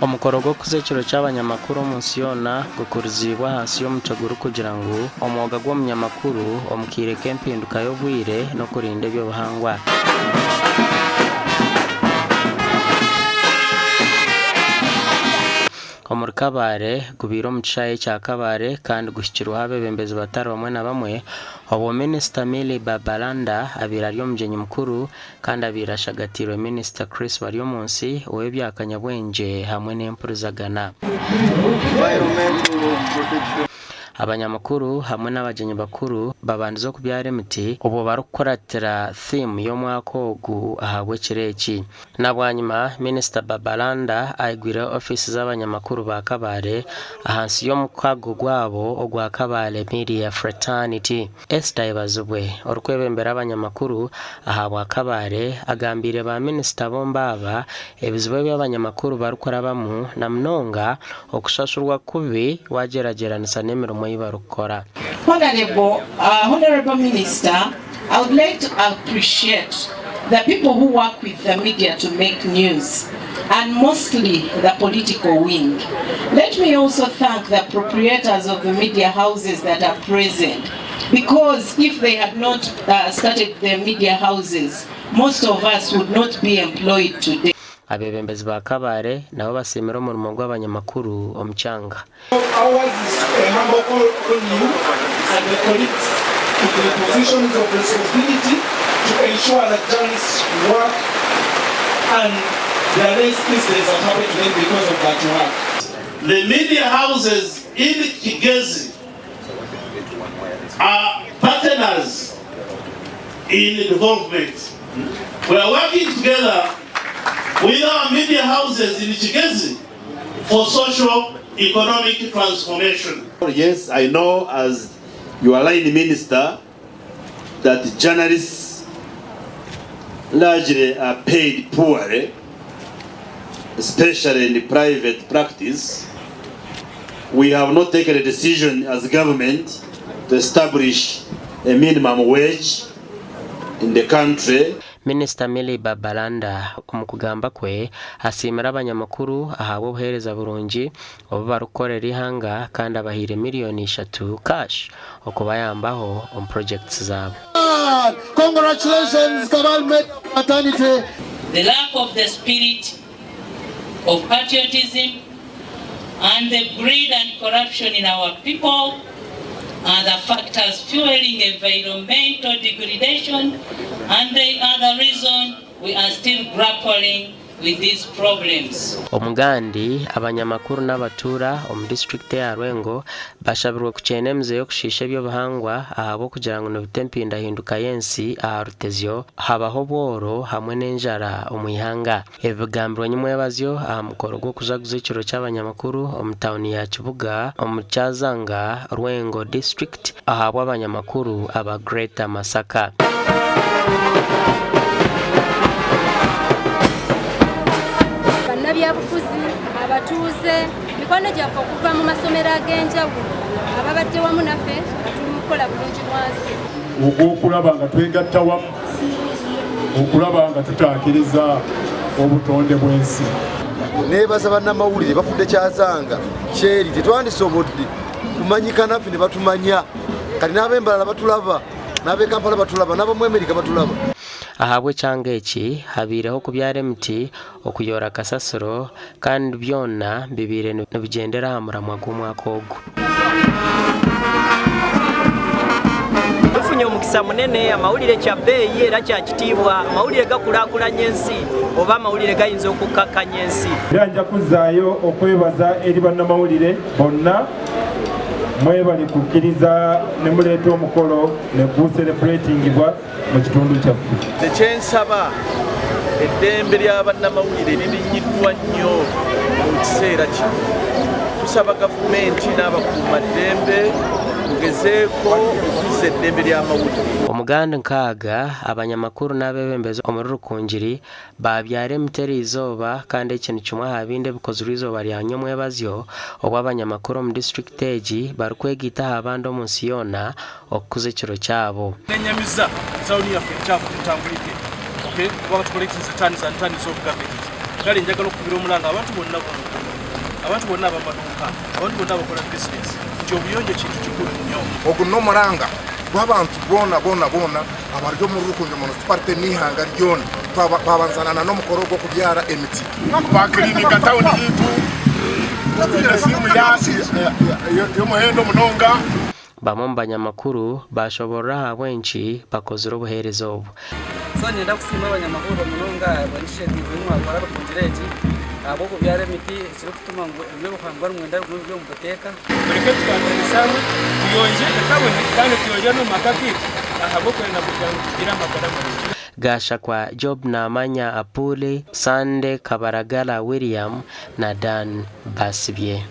Omukoro gw'okukuza ekiro ky'abanyamakuru omu nsi yoona gukuriziibwe ahansi y'omutwe gurikugira ngu Omwoga gw'omunyamakuru omu kaire k'empinduka y'obwire n'okurinda eby'obuhangwa. Omuri Kabale gubaire omu kishaayi ekya Kabale kandi guhikirweho abeebembezi batari bamwe na bamwe obwo Minisita Milly Babalanda abaire ari omugyenyi mukuru Kandi abaire ashagatiirwe Minisita Chris Baryomunsi ow'ebya kanyabwengye hamwe n'empurizagana. Abanyamakuru hamwe n'abagyenyi bakuru babandize okubyara emiti obwo barikukuratira theme y'omwaka ogu ahabw'ekiro eki. Na bwanyima, Minisita Babalanda aigwireho ofiisi z'abanyamakuru ba Kabale ahansi y'omukago gwabo ogwa Kabale Media Fraternity. Esther Ayebazibwe, orikwebembera abanyamakuru ahabwa Kabale agambiire ba minisita bombi aba ebizibu ebi abanyamakuru barikurabamu na munonga okushashurwa kubi wagyeragyeranisa n'emirimo ei barikukora. Honourable Honourable Minister, I would like to appreciate the people who work with the media to make news and mostly the political wing. Let me also thank the proprietors of the media houses that are present because if they had not uh, started the media houses, most of us would not be employed today. Abeebembezi ba Kabale nabo basiimire omurimo gw'abanyamakuru omu kyanga. Ours is a humble call on you and the colleagues in the positions of responsibility to ensure that journalists work and there are less incidents that happen to them because of that work. The media houses in Kigezi are partners in development. We are working together with our media houses in Kigezi for social economic transformation. Yes, I know as your line minister that journalists largely are paid poorly, especially in private practice. We have not taken a decision as government to establish a minimum wage in the country. Minisita Milly Babalanda omu kugamba kwe asiimire abanyamakuru ahabw'obuheereza burungi obu barikukorera eihanga kandi abahaire miriyoni ishatu cash okubayambaho omu projects zaabo. Congratulations Kabale Media Fraternity. The lack of the spirit of patriotism and the greed and corruption in our people are the factors fueling environmental degradation and they are the reason we are still grappling with these problems. Omugandi, abanyamakuru n'abatuura omu disiturikiti eya Lwengo bashabirwe kukyeena emize y'okushiisha eby'obuhangwa ahabw'okugira ngu nibita empindahinduka y'ensi aha rutezyo habaho obworo hamwe n'enjara omu ihanga. Ebi bigambirwe nyimwebazyo aha mukoro gw'okujaguza ekiro ky'abanyamakuru omu tauni ya Kibuga omu Kyazanga, Lwengo District ahabw'abanyamakuru aba Greater Masaka. Bannabyabufuzi, abatuuze, mikwano gyaffe okuva mu masomero ag'enjawulo ababadde wamu naffe nga tuli mu kukola bulungi bwansi. Ogw'okulaba nga twegatta wamu okulaba nga tutaakiriza obutonde bw'ensi. Neebaza bannamawulire bafudde Kyazanga kyeri tetwandisobodde kumanyika naffe ne batumanya kati n'ab'embalala batulaba n'ab'e Kampala batulaba n'ab'omu Amerika batulaba. Ahabw'ekyanga eki, habaireho okubyara emiti, okuyoora kasasiro kandi byona bibaire nibigyendera aha muramwa gw'omwaka ogu. Tufunye omukisa munene, amawulire kya bbeeyi era kya kitiibwa. Amawulire gakulaakulanya ensi oba amawulire gayinza okukkakkanya ensi. Era nja kuzzaayo okwebaza eri bannamawulire bonna mwebale kukkiriza ne muleeta omukolo ne gusereburetingibwa mu kitundu kyaffe. Nze kyensaba eddembe lya bannamawulire lirinnyiddwa nnyo mu kiseera kino. Tusaba gavumenti n'abakuumaddembe mugezeeko okuzza eddembe ly'amawulire. Omugandi nkaaga, abanyamakuru n'abeebembezi omuri Rukungiri baabyara emiti eriizooba kandi eki ni kimwe aha bindi ebikozirwe eizooba rya nyomwebazyo obu abanyamakuru omu disiturikiti egi barikwegaita aha bandi omu nsi yoona okukuza ekiro kyabo. Nenyamiza tawuni yaffe enkyafu tetambulidde okay kubanga tucollectinze tons and tons of garbages kale njagala okukubira omulanga abantu bonna bonna. Abantu bonna abamaduuka, abantu bonna abakora bizinesi nti obuyonjo kintu kikuru nnyo. Ogu n'omuranga gw'abantu boona boona boona abari omuri Rukungiri Municipality n'eihanga ryona twabanzana na n'omukoro gw'okubyara emiti. Bakiliininga tawuni yaitu esiimu y'omuhendo munonga. Bamwe omu banyamakuru baashoboorora ahabw'enki bakozire obuheereza obu. So niinyenda kusiima abanyamahurire munonga ahabwa initiative ei mwakora Rukungiri egi ahabw'okubyara emiti ekirikutuma ngu eby'obuhangwa nimwenda bigume biri omu buteeka. Mureke tukwatanise hamwe tuyonje etawuni kandi tuyonje n'omu maka gaitu ahabw'okwenda kugira ngu tugire amagara marungi. Gashakwa Job Namanya Apuuli, Sunday Kabaragala William na Dan Basibye.